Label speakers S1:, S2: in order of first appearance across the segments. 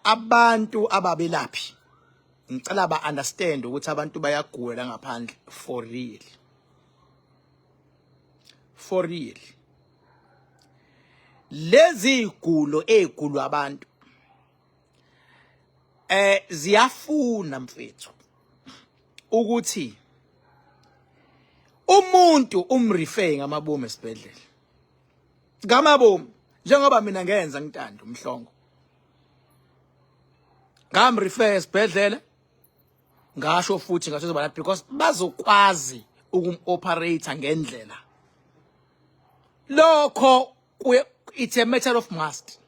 S1: Abantu ababelaphi, ngicela ba understand ukuthi abantu bayagula la ngaphandle, for real, for real. Lezi igulo ezigulwa abantu ziyafuna, mfethu, ukuthi umuntu umrefer ngamabomu esibhedlela, ngamabomu, njengoba mina ngenza. Ngintando uMhlongo, ngamrefer esibhedlela, ngasho futhi ngasho zoba, because bazokwazi ukumoperate ngendlela. Lokho it's a matter of must.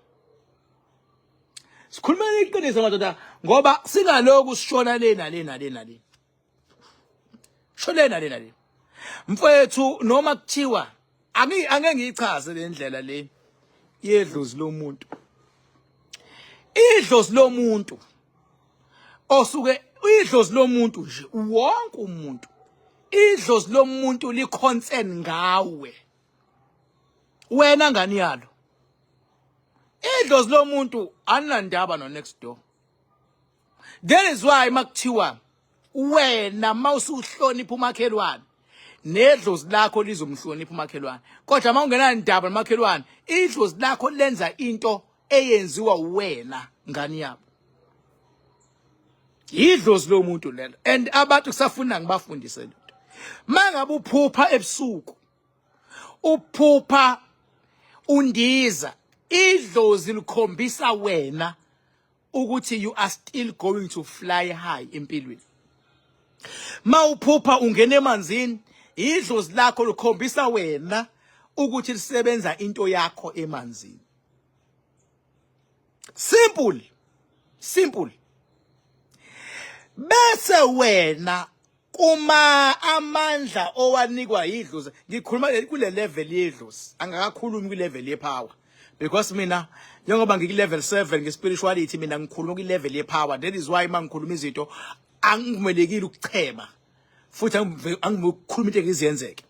S1: Sikhulumela iqiniso, madoda, ngoba singaloku sishona le nale nale nale, shona nale nale, mfowethu. Noma kuthiwa angeke ngiyichaze le ndlela le yedlozi lomuntu, idlozi lomuntu osuke, idlozi lomuntu nje, wonke umuntu, idlozi lomuntu li-concern ngawe wena ngani yalo. Idlozi lomuntu alinandaba no next door. That is why makuthiwa wena mawusuhlonipha umakhelwane, nedlozi lakho lizomhlonipha umakhelwane. Kodwa mawungenandaba nomakhelwane, idlozi lakho lenza into eyenziwa wena ngani yabo. Idlozi lomuntu lelo, and abantu kusafuna ngibafundise lento. Mangabe uphupha ebusuku, uphupha undiza, idlozi likhombisa wena ukuthi you are still going to fly high empilweni. Mawuphupha ungena emanzini, idlozi lakho likhombisa wena ukuthi lisebenza into yakho emanzini. Simple, simple. Bese wena kuma amandla owanikwa yidlozi, ngikhuluma kule level yedlozi, angakakhulumi kwi level yepower, because mina njengoba ngiku level 7 nge-spirituality, mina ngikhuluma kwi level yepower. That is why mangikhuluma izinto angivumelekile ukuchema, futhi angivumelekile ukukhuluma into engiziyenzeke.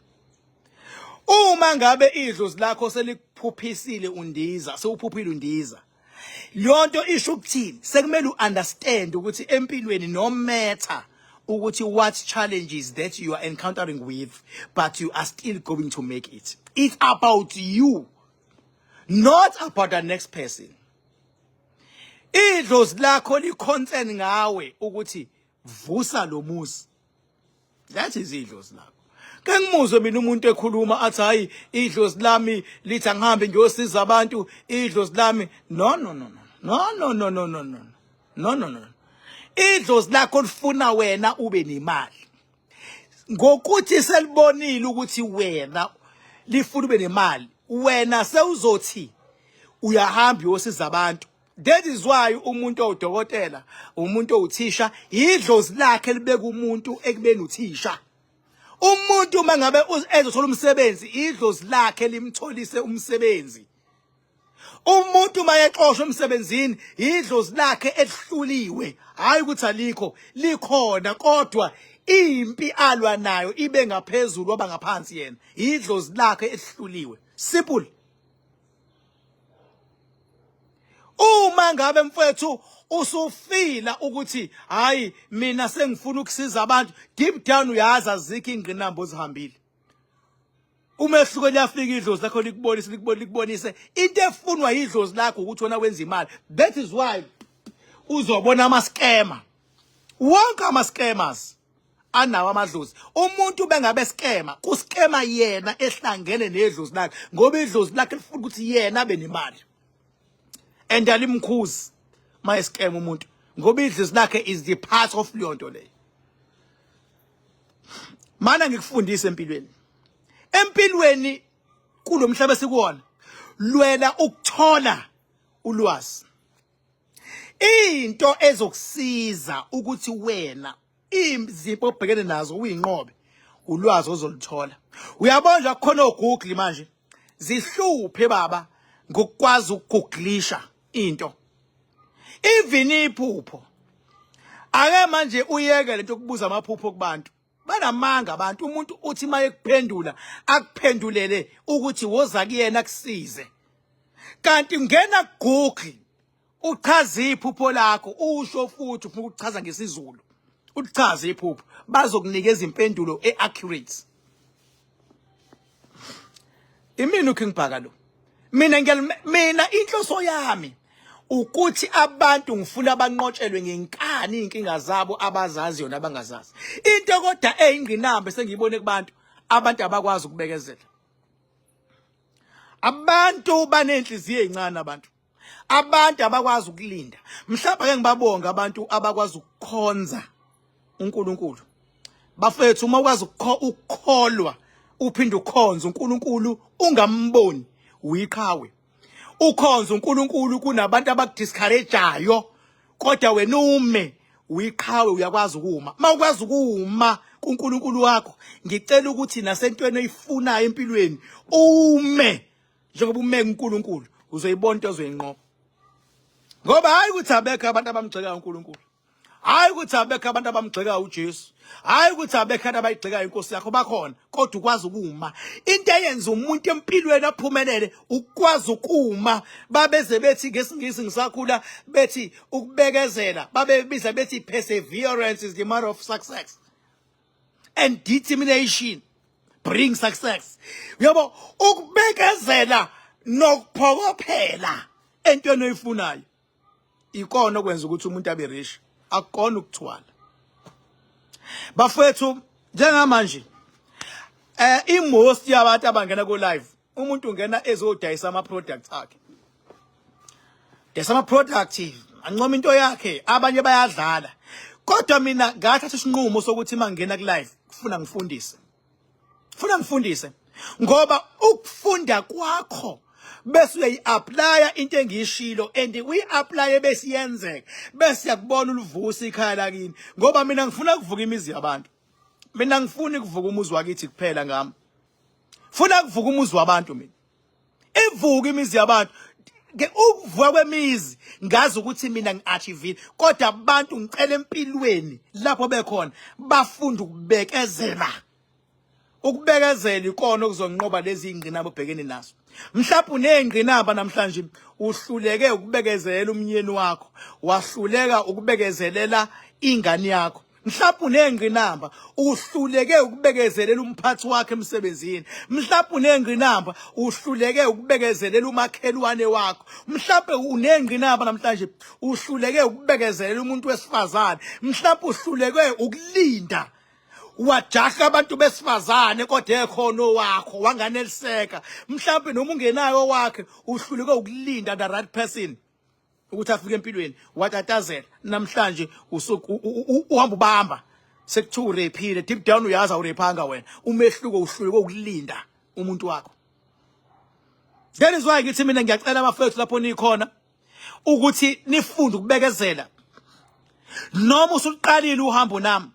S1: Uma ngabe idlozi lakho selikuphuphisile undiza, sewuphuphile undiza, leyo isho ukuthini? Sekumele uunderstand ukuthi empilweni, no matter ukuthi what challenges that you are encountering with, but you are still going to make it. It's about you, not about the next person. Idlozi lakho li-concern ngawe ukuthi vusa lo muzi. That is idlozi lakho. Ke ngimuzwe mina umuntu ekhuluma athi, "Hayi, idlozi lami lithi angihambe ngiyosiza abantu, idlozi lami." No, no, no, no, no, no, no, no, no, no, no, no. Idlozi lakho lifuna wena ube nemali, ngokuthi selibonile ukuthi wena lifuna ube nemali, wena sewuzothi uyahamba uyosiza abantu. That is why umuntu owudokotela, umuntu owuthisha, idlozi lakhe libeka umuntu ekubeni uthisha. Umuntu uma ngabe ezothola umsebenzi, idlozi lakhe limtholise umsebenzi. Umuntu uma exoshwa emsebenzini, idlozi lakhe elihluliwe. Hayi ukuthi alikho, likhona, kodwa impi alwa nayo ibe ngaphezulu, waba ngaphansi yena. Idlozi lakhe elihluliwe, simple. Uma ngabe, mfethu, usufila ukuthi, "Hayi, mina sengifuna ukusiza abantu," deep down uyazi azikho ingqinamba ozihambile. Umehluko, liyafika idlozi lakho likubonise, likubonise, likubonise into efunwa idlozi lakho, ukuthi wena wenza imali. That is why uzobona ama scammer, wonke ama scammers anawo amadlozi. Umuntu bengabe scammer, kuscammer yena ehlangene nedlozi lakhe, ngoba idlozi lakhe lifuna ukuthi yena abe nemali, and alimkhuzi maye scam umuntu, ngoba idlozi lakhe is the part of leyo nto leyo. Mana ngikufundise empilweni, empilweni kulomhlaba esikuwona, lwela ukuthola ulwazi, into ezokusiza ukuthi wena izimpi obhekene nazo uyinqobe, ulwazi ozoluthola. Uyabona nje, kukhona oGoogle manje, zihluphe baba ngokukwazi ukugooglisha into, even iphupho. Ake manje uyeke lento yokubuza amaphupho kubantu, banamanga abantu. Umuntu uthi maye kuphendula, akuphendulele ukuthi woza kuyena kusize, kanti ngena Google. Uchaze iphupho lakho, usho futhi ufuna ukuchaza ngesiZulu. Uchaze iphupho, bazokunikeza impendulo eaccurate. Imina uKing Bhaka lo. Mina mina inhloso yami ukuthi abantu ngifuna banqotshelwe ngenkani inkinga zabo abazazi yona abangazazi. Into kodwa eyingqinamba sengiyibone kubantu, abantu abakwazi ukubekezela. Abantu banenhliziyo ezincane abantu. Abantu abakwazi ukulinda. Mhlawumbe ake ngibabonge abantu abakwazi ukukhonza uNkulunkulu. Bafethu uma ukwazi ukukholwa uphinde ukhonze uNkulunkulu ungamboni uyiqhawe. Ukhonza uNkulunkulu kunabantu abakudiscourageayo kodwa wena ume uyiqhawe uyakwazi ukuma. Mawukwazi ukuma kuNkulunkulu wakho ngicela ukuthi nasentweni oyifunayo empilweni ume njengoba ume kuNkulunkulu uzoyibona into ozoyinqoba. Ngoba hayi ukuthi abekho abantu abamgxekayo uNkulunkulu. Hayi ukuthi abekho abantu abamgxekayo uJesu. Hayi ukuthi abekho abantu abayigxekayo inkosi yakho bakhona kodwa ukwazi ukuma. Into eyenza umuntu empilweni aphumelele ukwazi ukuma. Babeze bethi ngesingisi ngisakhula bethi ukubekezela babebiza bethi perseverance is the mother of success and determination bring success. Uyabo ukubekezela nokuphokophela entweni oyifunayo ikona okwenza ukuthi umuntu abe rich akukona ukuthwala bafethu njengamanje eh imost yabantu abangena ku live umuntu ungena ezodayisa ama products akhe dayisa ama products ancoma into yakhe abanye bayadlala kodwa mina ngathatha isinqumo sokuthi mangena ku live kufuna ngifundise funa ngifundise ngoba ukufunda kwakho bese uyayi-aplaya into engiyishilo and uyi-aplaye bese iyenzeka bese yakubona ulivusa ikhaya lakini ngoba mina ngifuna kuvuka imizi yabantu mina ngifuni kuvuka umuzi wakithi kuphela ngami funa kuvuka umuzi wabantu mina ivuka imizi yabantu ukuvuka kwemizi ngazi ukuthi mina ngi-achievile kodwa abantu ngicela empilweni lapho bekhona bafunda ukubekezela ukubekezela ikona okuzonqoba lezi ingqinamba obhekene nazo mhlawumbe uney'ngqinamba namhlanje uhluleke ukubekezelela umnyeni wakho wahluleka ukubekezelela ingane yakho mhlawumbe unengqinamba uhluleke ukubekezelela umphathi wakhe emsebenzini mhlawumbe unengqinamba uhluleke ukubekezelela umakhelwane wakho mhlawumbe unengqinamba namhlanje uhluleke ukubekezelela umuntu wesifazane mhlawumbe uhluleke ukulinda wajaha abantu besifazane kodwa ekhona owakho wanganeliseka mhlawumbe noma ungenayo owakhe uhluleke ukulinda the right person ukuthi afike empilweni watatazela namhlanje uhamba ubamba sekuthiwa urephile deep down uyazi awurephanga wena umehluko uhluleke ukulinda umuntu wakho that is why ngithi mina ngiyacela abafethu lapho nikhona ukuthi nifunde ukubekezela noma usuqalile uhambo nami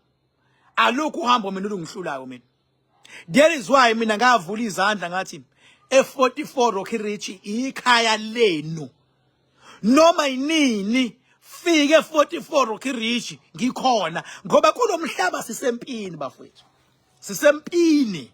S1: alukho uhambo mina olungihlulayo mina That is why mina ngavula izandla ngathi e44 Rocky Ridge ikhaya lenu. Noma yinini fike 44 Rocky Ridge ngikhona ngoba kulomhlaba sisempini bafowethu. Sisempini.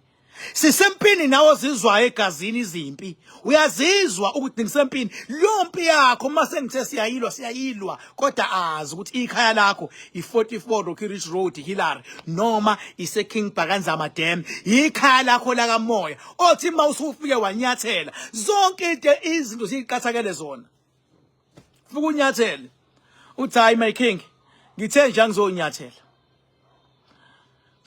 S1: Sisempini nawo zizwayo egazini izimpi. Uyazizwa ukuthi ngisempini. Leyo mpi yakho uma sengithe siyayilwa siyayilwa kodwa azi ukuthi ikhaya lakho i-44 Rocky Ridge Road Hillary noma ise King Bhakanzama Dam ikhaya lakho lakamoya othi uma usufike wanyathela zonke into izinto ziqathakele zona fika unyathele uthi hayi my king ngithe nje angizonyathela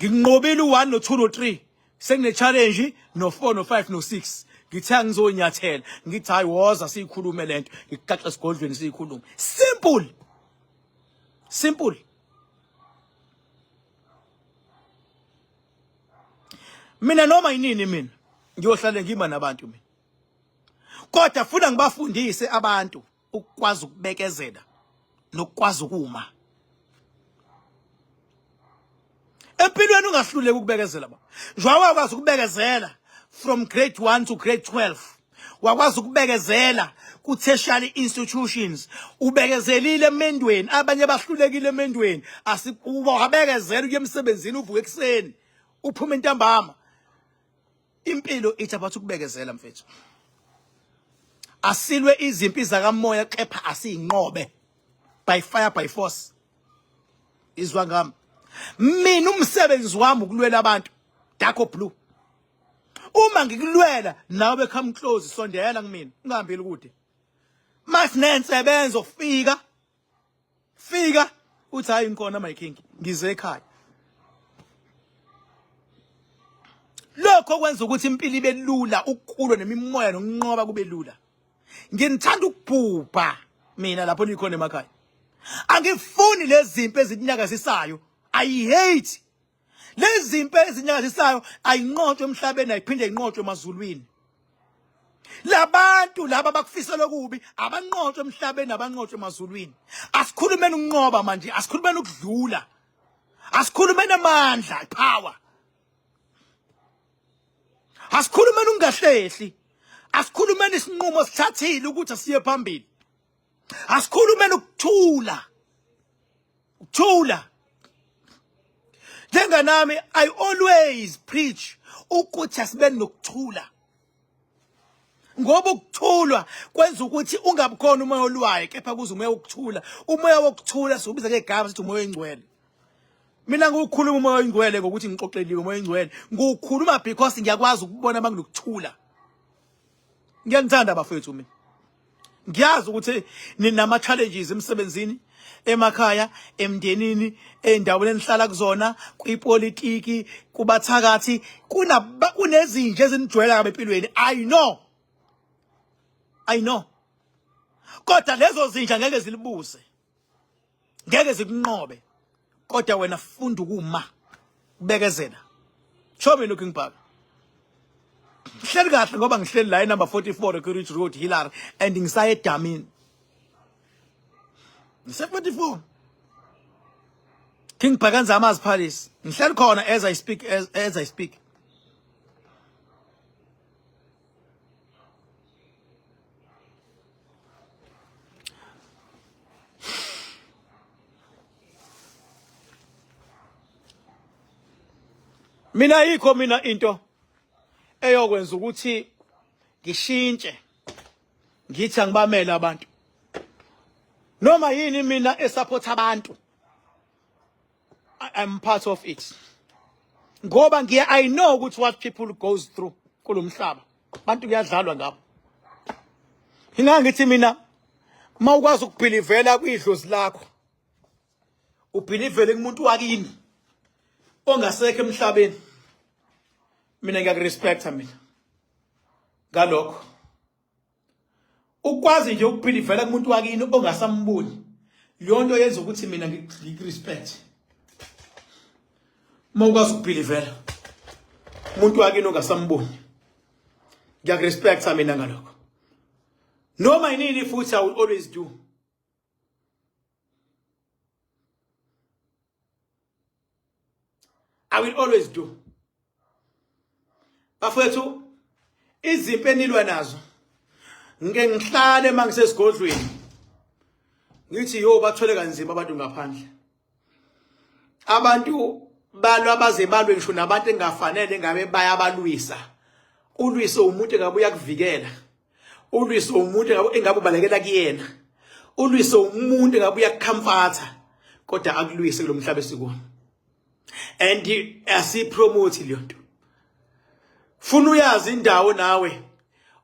S1: nginqobile u1 no2 no3 sengine challenge no4 no5 no6 ngithe angizonyathela ngithi hayi woza siyikhulume lento ngikuqaqa esigodlweni siyikhulume simple simple mina noma yinini mina ngiyohlale ngima nabantu mina kodwa funa ngibafundise abantu ukukwazi ukubekezela nokukwazi ukuma empilweni ungahluleki ukubekezela ba njengoba wakwazi ukubekezela from grade 1 to grade 12 wakwazi ukubekezela ku-tertiary institutions ubekezelile emendweni abanye bahlulekile emendweni wabekezela ukuya emsebenzini uvuke ekuseni uphume ntambama impilo ithi abathi ukubekezela mfethu Asilwe izimpi zakamoya kepha asiyinqobe by fire by force. Izwa ngami. Mina umsebenzi wami ukulwela abantu. Dark or blue. Uma ngikulwela nawe come close sondela kumina ungahambeli kude. Masinensebenzo fika fika uthi hayi ngikhona my king ngize ekhaya. Lokho kwenza ukuthi impilo ibe lula ukukhulwa nemimoya nokunqoba kube lula. Nginithanda ukubhubha mina lapho nikhona emakhaya. Angifuni lezi zimpi ezinyakazisayo. I hate lezi zimpi ezinyakazisayo ayinqotshwe emhlabeni ayiphinde inqotshwe emazulwini. Labantu laba bakufisela okubi abanqotshwe emhlabeni abanqotshwe emazulwini. Asikhulumeni ukunqoba manje, asikhulumeni ukudlula. Asikhulumeni amandla, power. Asikhulumeni ukungahlehli. Asikhulumeni isinqumo sithathile ukuthi asiye phambili. Asikhulumeni ukuthula. Ukuthula. Njenganami I always preach ukuthi asibeni nokuthula. Ngoba ukuthulwa kwenza ukuthi ungabukhona umoya olwayo kepha kuze umoya wokuthula. Umoya wokuthula siwubiza ngegama sithi umoya oyingcwele. Mina ngiwukhuluma umoya oyingcwele ngokuthi ngixoxeliwe umoya oyingcwele. Ngiwukhuluma because ngiyakwazi ukubona manginokuthula. Ngiyanithanda bafethu mina. Ngiyazi ukuthi ninama challenges emsebenzini, emakhaya, emndenini, endaweni enihlala kuzona, kwipolitiki, kubathakathi, kunezinja ezinijwayela kabi empilweni. I know. I know. Kodwa lezo zinja ngeke zilibuse. Ngeke zikunqobe. Kodwa wena funda ukuma. Ubekezela. Show me looking back. Ngihleli kahle ngoba ngihleli la number 44 Ridge Road Hillary and ngisaye edamini. Ngise 44. King Bhakanza Amazi Palace. Ngihleli khona as I speak as I speak. Mina yikho mina into eyokwenza ukuthi ngishintshe ngithi angibamele abantu noma yini mina esupport abantu I am part of it ngoba ngiye I know ukuthi what people goes through kulomhlaba abantu kuyadlalwa ngabo ngingangithi mina mawukwazi ukubhilivela kwidlozi lakho ubhilivele kumuntu wakini ongasekho emhlabeni mina ngiyakurespecta mina ngalokho ukwazi nje ukubhilivela kumuntu wakini ongasamboni leyo nto yenza ukuthi mina ngikurespect uma ukwazi ukubhilivela umuntu wakini ongasamboni ngiyakurespecta mina ngalokho noma yinini futhi I will always do I will always do. Bafethu izimpi enilwa nazo ngike ngihlale mangisesigodlweni ngithi yo bathwele kanzima abantu ngaphandle. Abantu balwa baze balwe ngisho nabantu engafanele ngabe bayabalwisa. Ulwise umuntu engabe uyakuvikela. Ulwise umuntu engabe ubalekela kuyena. Ulwise umuntu engabe uyakukhamfatha kodwa akulwise kulomhlaba esikuwo. And asipromote leyo nto. Funa uyazi indawo nawe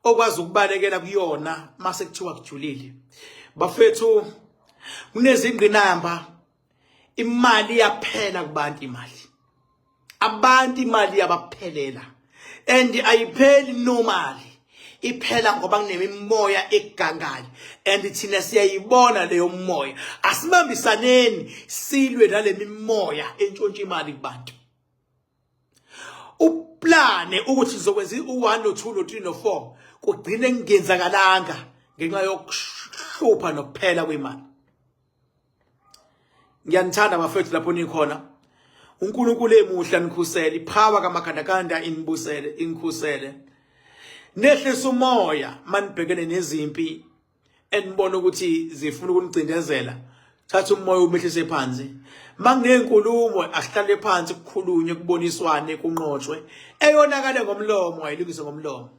S1: okwazi ukubalekela kuyona mase kuthiwa kujulile. Bafethu kunezingqinamba imali iyaphela kubantu imali. Abantu imali yabaphelela and ayipheli normally iphela ngoba kunemimoya egangayo and thina siyayibona leyo moya asibambisaneni silwe nale mimoya entshontsha imali kubantu uplane ukuthi sizokwenza u1 no2 no3 no4 kugcine kungenzakalanga ngenxa yokuhlupha nokuphela kwemali Ngiyanithanda bafethu lapho nikhona. uNkulunkulu emuhle anikhusele, ipower kaMagandaganda inibusele, inikhusele. Nehlisa umoya manibhekene nezimpi enibona ukuthi zifuna ukunicindezela. Thatha umoya umehlise phansi. Makunenkulumo asihlale phansi kukhulunywe kuboniswane kunqotshwe. Eyonakale ngomlomo ayilungise ngomlomo.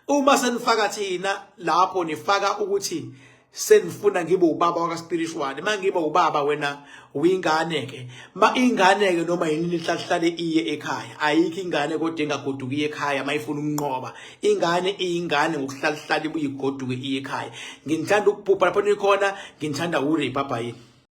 S1: Uma senifaka thina lapho nifaka ukuthi senifuna ngibe ubaba waka spiritual. Uma ngibe ubaba wena uyingane ke. Ma ingane ke noma yini ihlahlale iye ekhaya. Ayikho ingane kodwa engagoduki iye ekhaya mayifuna ukunqoba. Ingane iyingane ngokuhlala ibuye igoduke iye ekhaya. Nginithanda ukubhubha lapho nikhona, nginithanda uri bye bye.